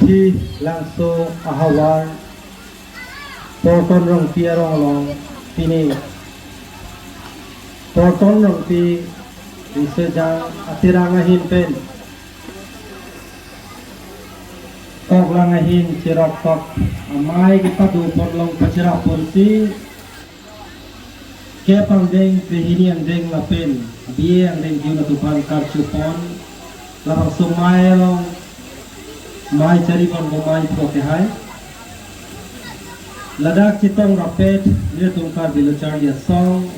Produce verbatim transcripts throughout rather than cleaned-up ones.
Langso ahavar Porton Rongpi arong along pini Porton Rongpi Risojang Atirang ahin pen koklang ahin cheroktok amei kepado ponlong pacherap ponsi kep angdeng, krehini angdeng lapen B A angdeng jun atum aphan karchupon labangso mei along mei charipon bomai thro kehai. Ladak chetong rapet nelitum Karbi Lo Charli Asong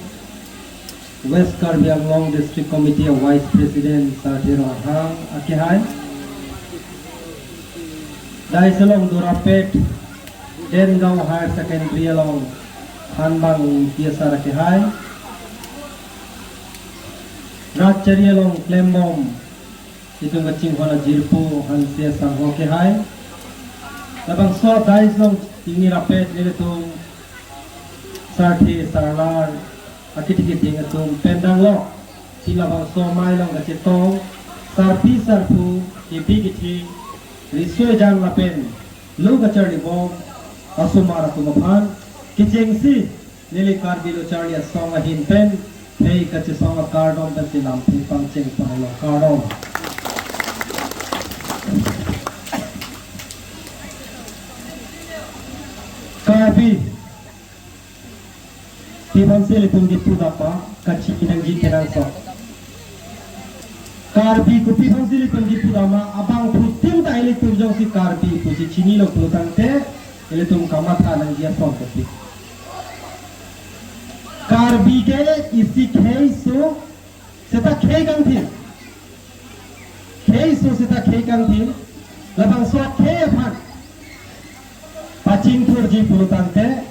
West Karbi Anglong District Committee a Vice President Sarthe Ronghang akehai. Dais along do rapet Dengaon Higher Secondary along Hanbang Ingti asar akehai. Rat chari along klembom itum kachinghon ajirpo Hanse Sangho kehai. Labangso dais along ingni rapet nelitum sarthe sarlar akithe kithing atum pen danglo. Si labangso mei along kachetong sarpi sarpo, kebi kethe, riso ejang lapen lo kacharlibom asomar atum aphan kechengsi neli Karbi Lo Charli Asong ahin pen phei kachesong akardom pen chelam phi pangcheng panglo, kardom. Karbi, pi aphansi ilitum kipu dam ma, kachiningje kenangsot. Karbi kopi aphansi ilitum kipu dam ma, abangphutin ta ilitum jongsi Karbi pusi chinilo pulo tangte, ilitum kamatha nangji ason kopi. Karbi ke isi khei so seta khei kangthir. Khei so seta khei kangthir. Labangso khei aphan pachingthurji pulo tangte,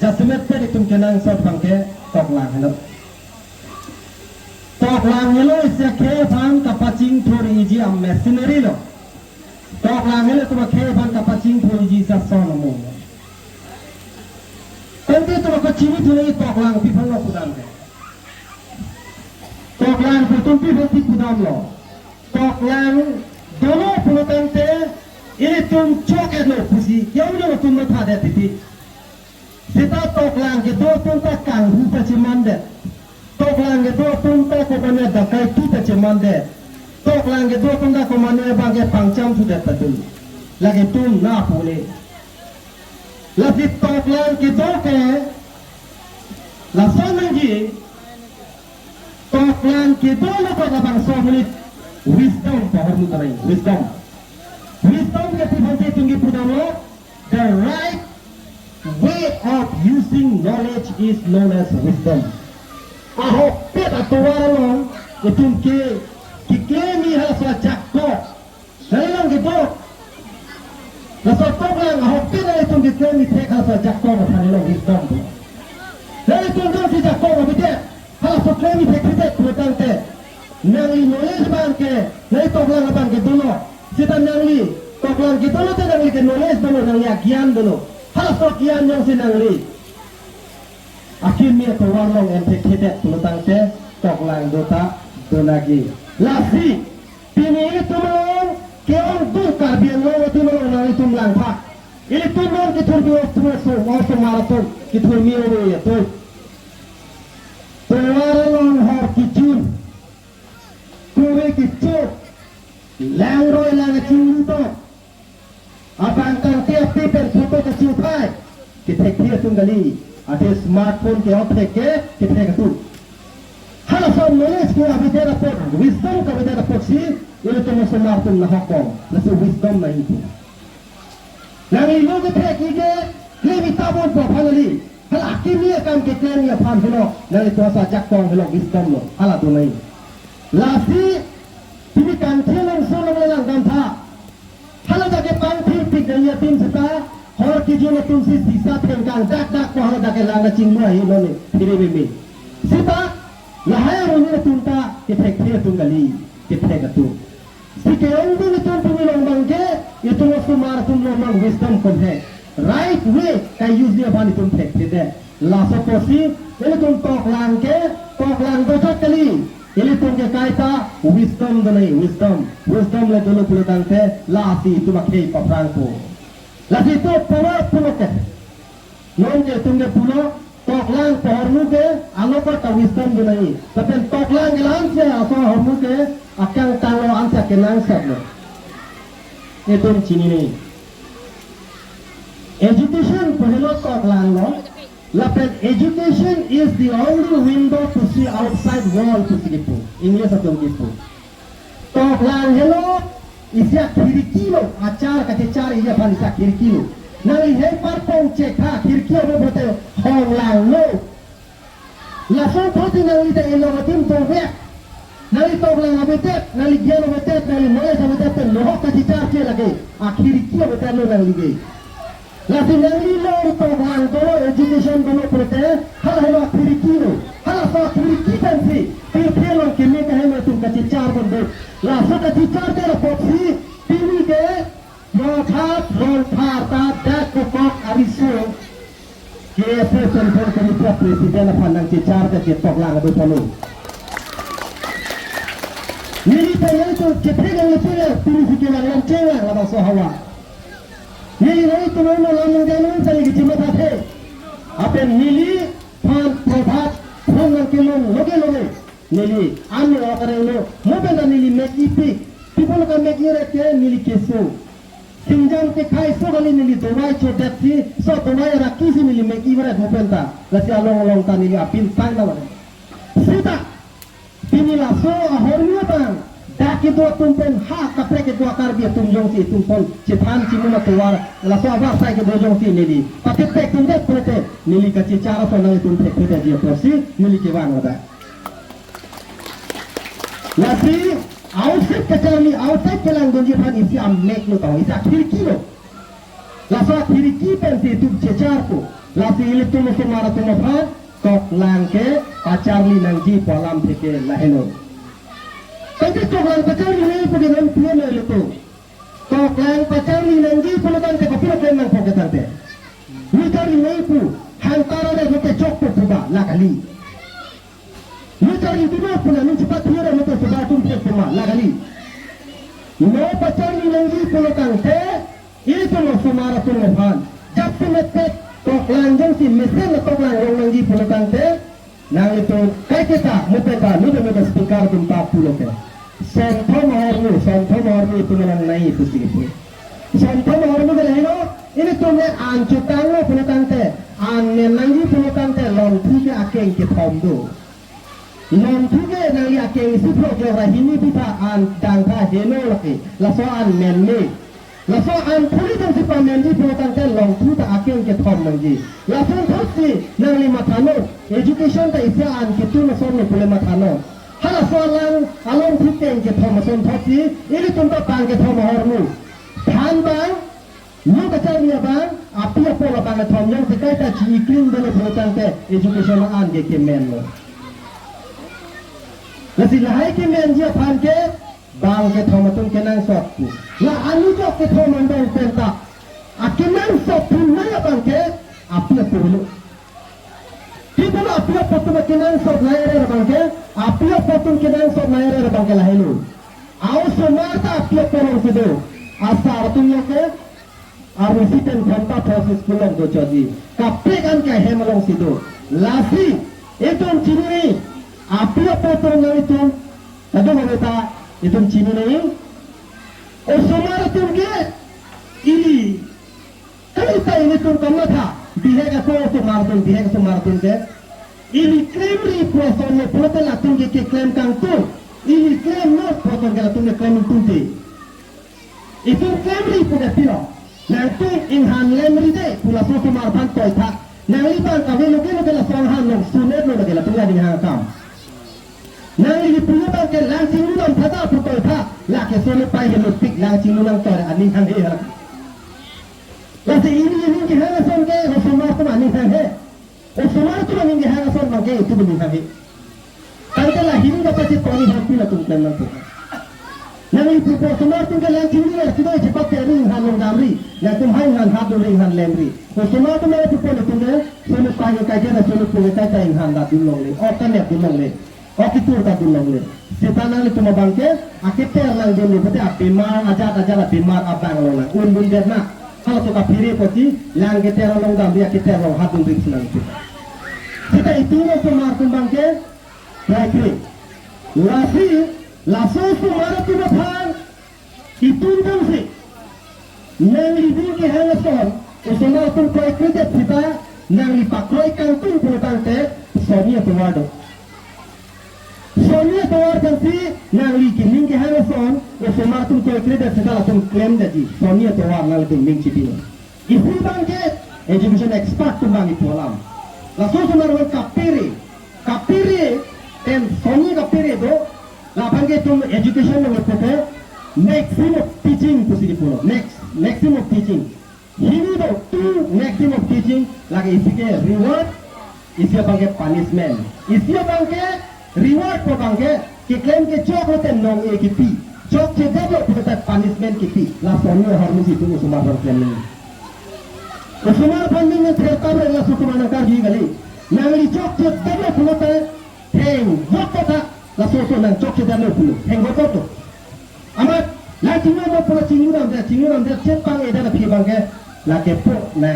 jasemet pen itum kenangsot abang ke toklang helo. Toklang helo isi akhei aphan kapachingthurji a machinery lo. Toklang helo itum akhei aphan kapachingthurji isi ason amo. Tangte itum ako chinithu nangji toklang pi aphanlo pudam ke. Toklang pu itum pi aphansi pudamlo. Toklang dolo pulo tangte ilitum chok-etlo pusi, ya ulo itum mathadet titi. Seta toklang kedo atum ta kanghu pachemandet. Toklang kedo atum ta komane dakaiti pachemandet. Toklang kedo atum ta komane abang ke pangcham thudet padun. Lake itum na pule. Lasi toklang kedo ke lason nangji, toklang kedo lo ko labangso amonit wisdom pahormu tanai, wisdom. Wisdom ke pi aphansi itum kipu damlo, the right way of using knowledge is known as wisdom. Ahokpet atovar along itum ke keklem-i halaso ajakong nangli along kedo. Laso toklang ahokpet nangtum keklem-i thek halaso ajakong aphan ilo wisdom do. Nangtum jongsi jakong avedet, halaso klem-i thekthedet pulo tangte, nangli knowledge abang ke, nangli toklang abang ke dolo. Seta nangli toklang ke dolo te nangli ke knowledge dolo, nangli agyan dolo. Halaso agyan jongsi nangli akimi atovar along en thekthedet pulo tangte toklang do ta donangji. Lasi pini ilitum along ke-ongdung Karbi Anglong atum along nangtum langtha. Ilitum along kethurmi osomar atum, kethurmi ove atum. Tovar along hor kejun, kove kecho, langroi lang achinglu tong. Abang kangti api pen photo kachiphai, kethekthe atum kali. Ade smartphone ke-ong thek ke, kethek atum. Halaso knowledge ke avedet apot, wisdom ke avedet apotsi, ilitum osomar atum nahokbom. Laso wisdom nangji pu. Nangli lo kethek-i ke, klem-i tabom pu aphan kali. Hala akimi akam keklem-i aphan helo, nanglitum halaso ajakong helo, wisdom lo, hala do nangji. Lasi, pini Kangthir Longso along le langdamtha. Hala dak ke pangthirpik nangji adim seta, hor kejun atumsi sisa thengkang dakdak ko hala dak ke lang kachinglu ahi lo ne, phire meme. Seta, lahai aruni atum ta kethekthe atum kali, kethek atum. Si ke-ongdung itum pini along abang ke, itum osomar atum along abang wisdom komhek. Right way ka-use-ji aphan itum thekthedet. Laso apotsi, ilitum toklang ke, toklang dojot kali. Ilitum ke kaita wisdom do nangji, wisdom. Wisdom le dolo pulo tangte lasi itum akhei paphrangpo. Lasi itum pura pulo ke. Non ke itum ke pulo, toklang pu ahormu ke, aloka ta wisdom do nangji. Lapen toklang ke la-ansi aso ahormu ke akangtanglo, ansi akenangsotlo. Itum chinine. Education pu helo toklanglo. Lapen education is the only window to see outside world pusi kipu. English atum kipu. Toklang helo isi akhirki lo, achar kachechar isi aphan isi akhirki lo. Nangli hei parpong chek tha, khirki ave pulote honglanglo. Lason thotsi nangli ta ilong adim dovek. Nangli toklang avedet, nangli gyan avedet, nangli knowledge avedet pen nohok kachecharche lake. Akhirki avedetlo nangli ke. Lasi nangli long toklang dolo, education dolo pulote, hala helo akhirki lo. Halaso akhirki pensi pirthe along keme kaheno atum kachechar bomdo. Laso kachechar det apotsi pini ke Prabhat Rongphar ta dak kokok ariso K S A Central Committee President aphan nangchechar det ke toklang do palo. Neli pen nangtum kephe nangli pila, pini si kevang long chenglang labangso havar. Neli nangtum uno lam nangjanung tali kechimathathe. Lapen neliphan Prabhat phone nangkelong loge loge. Neli ano akarenglo, mo pen ta neli mek ipik. People ka mek ire ke neli keso. Singjam kekhai so kali neli dovai chodetsi, so dovai araki si neli mek ivaret mo pen ta. Lasi along along ta neli apin tang na varet. Sita, pini laso ahormu abang, dak kedo atum pen ha kaprek kedo Karbi atum jongsi itum pon chethan chimun atovar, laso avar sai kedo jongsi neli patepek atum det pulote, neli kachechar ason nangtum thektheji apotsi neli kevang ladak. Lasi outside kacharli, outside kelangdunji aphan isi amek lo tau, isi akhirki lo. Laso akhirki pensi itum checharpo. Lasi ilitum osomar atum aphan toklang ke pacharli nangji pu alamthe ke lahelo. Tangte toklang pacharli nangji pu ke non pule lo ilitum. Toklang pacharli nangji pulo tangte kopilo klem nangpo ke tangte. Lo charli nangji pu, hantara re lo ke chokpo pu ba, la kali. Lo charli dolo pu la nung chepathir amat osomar atum thek puma, la kali. Lo pacharli nangji pulo tangte, itum osomar atum aphan japsi mepet toklang jongsi mesen toklang long nangji pulo tangte, nanglitum kaiketa mo pen ta, nelitum speaker atum ta pulo ke. Sonthom ahormu, sonthom ahormu itum nang nai pusi kipu. Sonthom ahormu ke lahelo, ilitum le an chutanglo pulo tangte, an men nangji pulo tangte, longthu ke akeng kethom do. Longthu ke nangli akeng isi phrok jok ra hini pi tha, an dang tha heno lake, laso an men me. Laso an phuli jongsi pamenji pulo tangte longthu ta akeng kethom nangji. Lason thotsi nangli mathanon, education ta isi an ketun ason lo pule mathanon. Halaso alang alongthu keng kethom ason thotsi, ilitum ta pang kethom ahormu. Than bang, lo kacharli abang, api apo labang kethom jongsi kaita chi-ikling dolo pulo tangte, education an ke kemen lo. Lasi lahai kemenji aphan ke, bang kethom atum kenangsot pu. La anujok kethom andong pen ta, akenangsot pu nai abang ke, api apo lo. Pi pulo api apo atum kenangsot nai ere abang ke, api apo atum kenangsot nai ere abang ke lahelo. Osomar ta api apo alongsi do. Asar atum lo ke, arnisi pen ghonta throksi school along dochotji. Kaprek an ke ahem alongsi do. Lasi, itum chinine, api apo atum nang itum, kadokave ta, itum chinine, osomar atum ke, ili, kaita ilitum kamatha, bihek ako osomar atum, bihek osomar atum ke, ili klemri pu ason lo pulote latum ke keklem kangtung, ili klemnot pu ason ke latum ke klem ingtungte. Itum klemri pu ke pilo. Nangtum inghan lemri de pu laso osomar aphan toi tha. Nangli bang kave loge loge laso inghan along sunetlo lake latum aning hang akam. Nangli pu abang ke lang chinglu lam tha ta pu toi tha. Lake solo pai henopik lang chinglu nangtoi aning hanghe hala. Lasi ili aning kehang ason ke osomar atum aning hanghe. Osomar atum aning kehang ason abang ke itum aning hanghe. Tangte la hini kapachepon hangpi latum klem nangpo. Nangli pu osomar atum ke lang chinglu la sudah chepat teri inghan along damri. Nangtum ha inghan hat dun ri inghan lemri. Osomar atum nangli pu latum ke, solo pai ke kai ke na solo pu ke kaita inghan dat dun longle. Ok ta nep dun longle. Ok, ketur ta dun longle. Seta nanglitum abangke aketer nangdunlo pute abemar ajat ajat abemar abang longle. Un dun det na. Halaso kaphere apotsi lang keter along damri aketer along hat dun rik si nangtum. Seta itum osomar atum abangke kroikre. Lasi laso osomar atum aphan itum jongsi nangli ning kehang ason osomar atum kroikredet seta nangli pakroi kangtung pulotangte sonni atovar do. Sonni atovar pensi nangli kening kehang ason osomar atum kroikredet seta latum klemdetji, sonni atovar nanglitum ning chipi. Isi abangke education expert atum abang ipu alam. Laso osomar abang kaphere, kaphere, pen sonni kaphere do, labangke itum education along ipuke maxim of teaching pusi ipulo. Max, maxim of teaching. Hini do two maxim of teaching, lake isi ke reward, isi abangke punishment. Isi abangke reward pu abangke keklem kechoklo te nong-e kipi, chokchedetlo pulote punishment kipi. La sonni ahormu si itum osomar aphan klem nang. Osomar aphan ning thertap re laso osomar nangkarju kali. Nangli chokchedetlo pulote theng vot kota laso oso nang chokchedetlo pulo. Theng vot kota. Amat, la chingrum mo pura chingrum de, chingrum de, chet pang eda na phi abangke, lake po, na,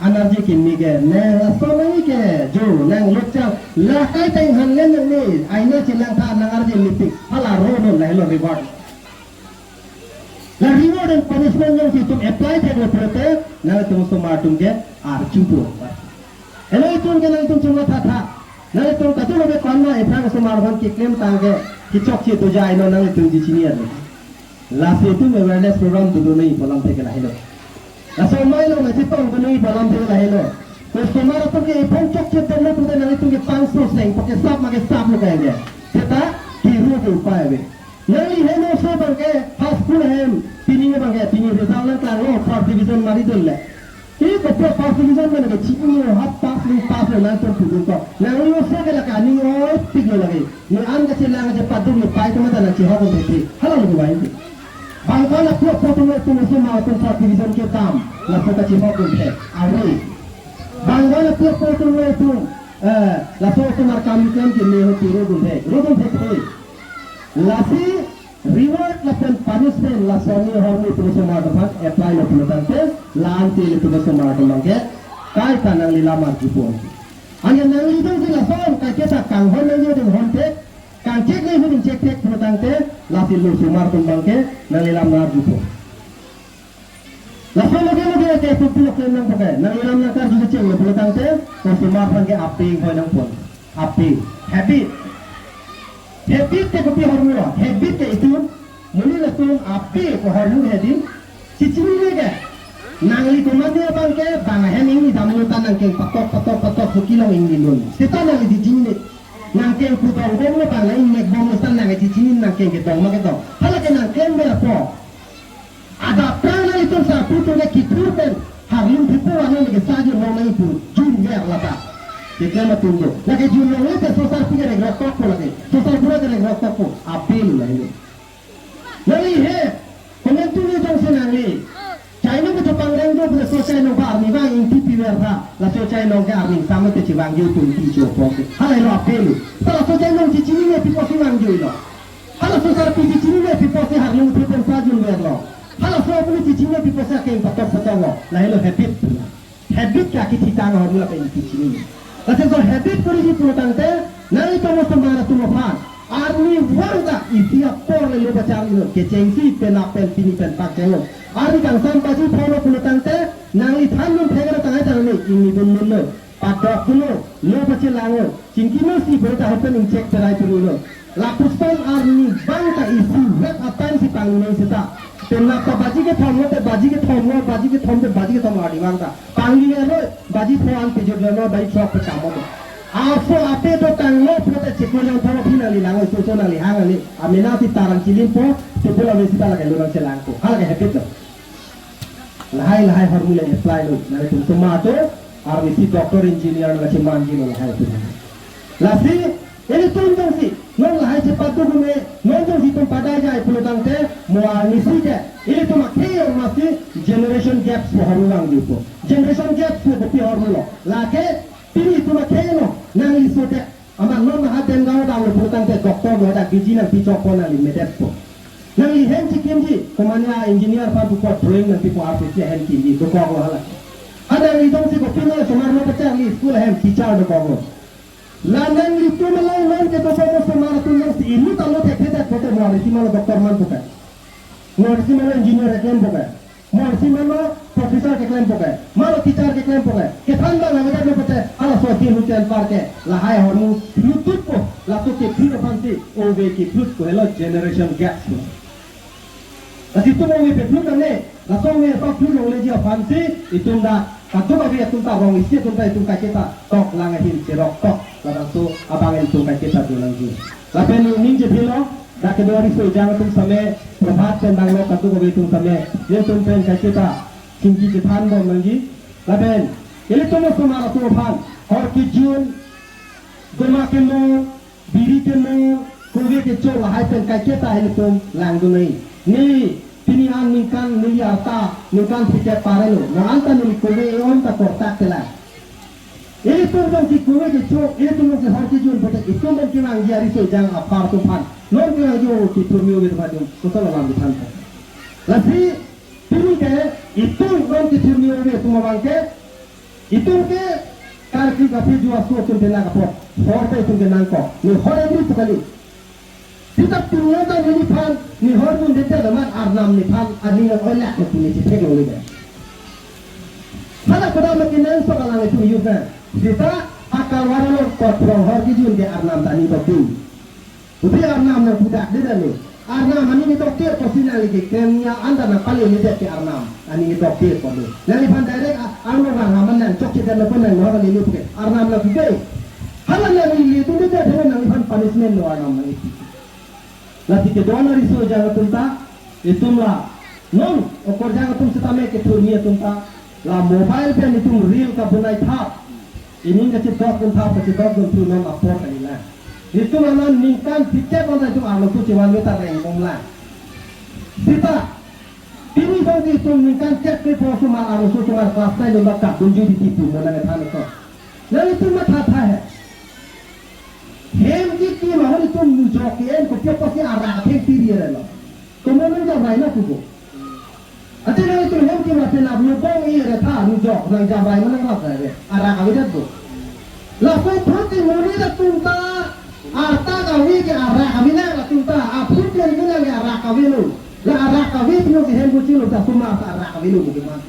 energy kimi ke, na, laso nang ke, jo, nang lok chang, la kai tang han len nang ni, aina chilang tha, nang arje meeting, hala ro non, lahelo reward. La reward and punishment jongsi itum apply theklo pulote, nangtum osomar atum ke, arju po. Helo itum ke nangtum chuma tha tha. Nangtum kachuma be kon ma ephrang osomar aphan keklem tangke kechokche dojai non nangtum ji chini arlo. Lasi itum awareness program dodunoi pu alamthe ke lahelo. Laso amei lo na chetong dunoi pu alamthe ke lahelo. Osomar atum ke ephong chokchedetlo pulote nangtum ke pangso seng po ke sap ma ke saplo kaike. Seta kiru ke upai ave. Nangli heno so abangke high school ahem pini abangke pini result nangklanglo first division mari dunle. Ke kopi first division mane ke chini half pass ni pass lo nangtum pudun ko. Nangli oso ke lake aning oi pik lo lake. Ne an kachelang kachepaduk ne pai tuma ta nangchihok un thekthek. Hala lo bai. Bangkon apu apo atum lo atum osomar atum first division kedam. Laso kachihok un thek. Awi. Bangkon apu apo atum lo atum. Eh, laso osomar kam klem ke ne ho tiro dun thek. Ro dun thekthek. Lasi reward lapen punishment la sonni ahormu itum osomar atum aphan apply lo pulo tangte, la-an te itum osomar atum abangke kaita nangli lam arjupo. Ane nangli jongsi lason kaiketa kanghon nangji ding honthek, kangchek nangji ding chekthek pulo tangte, lasi lo osomar atum abangke nangli lam nang arjupo. Laso loge loge ke pupu loge nang pakai. Nangli lam nangkarju kecheng lo pulo tangte, osomar aphan ke ape ingkoi nangpon. Ape. Habit. Habit ke kopi ahormu lo. Habit ke itum, monit atum ape ko ahormu hedi. Chechinine ke. Nangli komatne abangke, bang ahem ingni damlo ta nangkeng patok, patok, patok, suki long ingni lun. Seta nangli chechinine. Nangkeng pudong bomlo bang la ingnek bomlo seta nangli chechinine nangkeng kedong ma kedong. Halake nangkeng berpo. Adaptar nangtum sarpi atum ke kipur pen harlung thipo ano lake sa jun long nangji pu junver lata. Keklem atum do. Lake jun longle te sosarpi ke regrok tokpo lake. Sosarbura ke regrok tokpo. Apil lake. Nangli he. Komantu ni jongsi nangli. Chainong ke chepangdeng do pu so chainong pa arni vang ingti piver tha. Laso chainong ke arni sampai te chevangji pu ingti chopo ke. Halahelo apil. Ta laso chainong chechinine pi apotsi vangji lo. Halaso sarpi chechinine pi apotsi harlung thipo pen sa junverlo. Halaso apuni chechinine pi apotsi akeng patok patok lo. Lahelo habit. Habit ke akithitang ahormu lapen chechinine. Lasi laso habit koriji pulo tangte, nanglitum osomar atum aphan. Arni vang ta isi apor le lo bachar ino. Kechengsi penap pen pini pen pakcheng lo. Arni kangsam baji pho lo pulo tangte, nangli than dun thek ra tangte nangli ingni dun dun lo. Padok dunlo, lo pachelang lo, chingki lo si berita hopen ingchek perai turi lo. Lapuson arni vang ta isi vet atan si pangni seta. Penap ta baji kethom lo te baji kethom lo, baji kethom te baji kethom arni vang ta. Pangni lo, baji pho an pejut lo, baji throk pe kamo lo. Aso ape do tanglo, pho ta chiklo jang thoro phi nangli lang, isu so nangli hang nangli. Amena si tarang chilim po, tebul ave seta lake lo nangchelang po. Halake habit lo. Lahai lahai ahormu le apply lo, nangtum osomar atum, arnisi doctor engineer nangchemanji lo lahai atum. Lasi, ilitum jongsi, non lahai chepaduk me, non jongsi itum padai jai pulo tangte, mo arnisi ke, ilitum akhei arnisi generation gaps pu ahormu vangji po. Generation gaps pu kopi ahormu lo. Lake, pini itum akhei lo, nangli so te, amat non lahai Demgaon dam lo pulo tang P G nangpichokpo, nangli medetpo. Nangli hem chekimji, komatne engineer aphan pupo, drawing nangpipo, R C C hem kimji, dokoklo hala. Ha nangli jongsi kopine osomar lo pachak, nangli school ahem teacher dokoklo. La nanglitum along non kedo osomar atum jongsi inut ta lo thekthedet pote, mo R C C ma lo doctor manpo ke, mo R C C ma lo engineer keklempo ke, mo R C C ma lo professor keklempo ke, ma lo teacher keklempo ke, kethan abang avedet lo pote, halaso adim huchen par ke lahai ahormu phlut tutpo, laso ke phlut aphansi ove ke phlut ko, helo generation gap ko. Lasi itum ove pe phlut nangne, laso ove pa phlut longleji aphansi itum dak kadokave atum ta, rong isi atum ta itum kaiketa toklang ahin cherok tok, labangso abang itum kaiketa dolang ji. Lapen ning chepilo, dak kedo ariso ejang atum same, Prabhat pen danglo, kadokave atum same, nelitum pen kaiketa chingki chethan bom nangji. Lapen ilitum osomar atum aphan hor kejun, doma kemo, biri kemo, kove kecho lahai pen kaiketa ilitum langdun nai. Neli pini an ningkan, neli arta ningkan phlikep parelo. Mo anta neli kove e-om ta kortak telang. Ilitum jongsi kove kecho, ilitum jongsi hor kejun pote, itum pen kevangji ariso ejang apar atum aphan, non kevangji o kethurmi ove atum aphan, koson alam kethan ta. Lasi pini ke itum non kethurmi ove atum abang ke, itum ke karkli kape ju aso atum pen nangkapot, hor ta itum ke nangkok, ne hor ekri pu kali. Sita pini an ta neliphan ne hor dundedet amat Arnam nephan aning nang-oilak ne pu ne chetheklongle. Hala kodam kenangsot alanglitum yukna. Sita akalwar along koprong hor kejun ke Arnam ta aning dokde. Uti Arnam nangpudakdedet lo. Arnam aning dokde apotsi nangli keklem ya anta nangpaleledet ke Arnam aning dokde apotlo. Nangliphan direct a-, arlo rang aman nangchokchedet lo pon nang nohor kalele puke, Arnam nangpuke. Hala nangli dundedet, hala nangliphan punishment lo Arnam nangpi. Lasi kedo-an ariso ejang atum ta, itum la non okorjang atum setame kethurmi atum ta, la mobile pen itum reel kabonai thap, ining kachedokdun thap, kachedokdun thu non apor kali na. Itum anan ningkan phlikep anta itum arloso chevanve ta rengbomlang. Sita pini jongsi itum ningkan kep kepo osomar, arloso osomar class nine lo bak kadunju di tipu mo nangkethan ko. Nanglitum mathatha he. Hem kekim ahut itum nujok ke-en kopi apotsi arak athengpi ri-erlo. Komat nangjamrai na pupo. Ante nanglitum hem kim apenap lubong i-er tha, nujok nangjamrai ma nangrap ra re, arak avedetpo. Laso aphutin monit atum ta arta kave ke arak avenang, latum ta aphutin avenang ke arak avelo. La arak ave atum ke hem kochilo ta osomar ta arak avelo mo keman.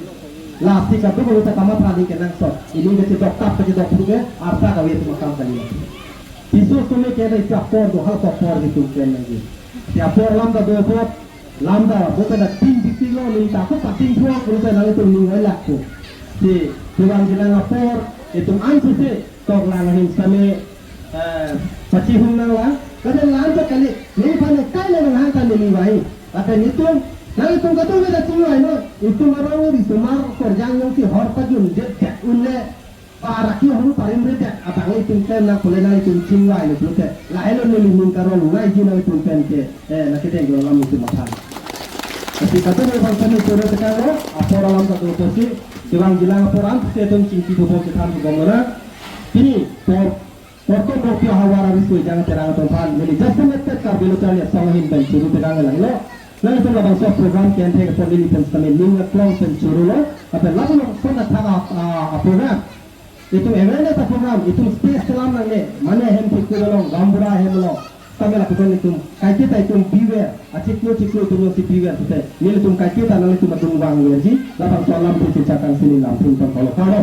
Lasi kadokave ta kamatha aning kenangsot. Ining kachedok thap kachedok phru ke arta kave atum akam kali. Piso sumi ke isi apor do, halaso apor itum klem nangji. Si apor alam ta do apot, alam ta bo pen ta ding dikdiklo, neli ta ko pating thuak pulote nanglitum ning oilakpo. Si kevangji nang apor, itum ansose toklang ahin sitame, eh, pachihum nanglang. Lapen la-anchot kali, neliphan ekai nanghang ta neli vai. Lapen itum, nanglitum kadokave ta chingvai non, itum arong ri osomar okorjang jongsi hor pajundedet unle, paraki hor parimredet abang itum klem nang pule nanglitum chingvai lo pulote, lahelo neli ning karong nangji nanglitum pen ke, eh, nangkedeng alam itum matha. Lasi kadokave abang kami choro tekanglo, apor alam ta do apotsi, kevangji nang apor ansose itum chingki dobom chethan dobom lonang. Pini por, porkom ropi ahavar ariso ejang Terang atum aphan neli jasemet pet Karbi Lo Charli Asong ahin pen choro tekang langlo. Nanglitum labangso program ke-en thek apot neli pen sitame ning aklong pen chorolo. Lapen labangso athak a, a, a program, itum awareness a program, itum stage kelam nangne, mane hem thik along, gaonbura hem along. Sitame lapuson itum kaiketa itum beware, achiklo chiklo itum jongsi beware pute, nelitum kaiketa nanglitum adung vangverji, labangso alam pu chechakang si neli lamthin pon kolo karo.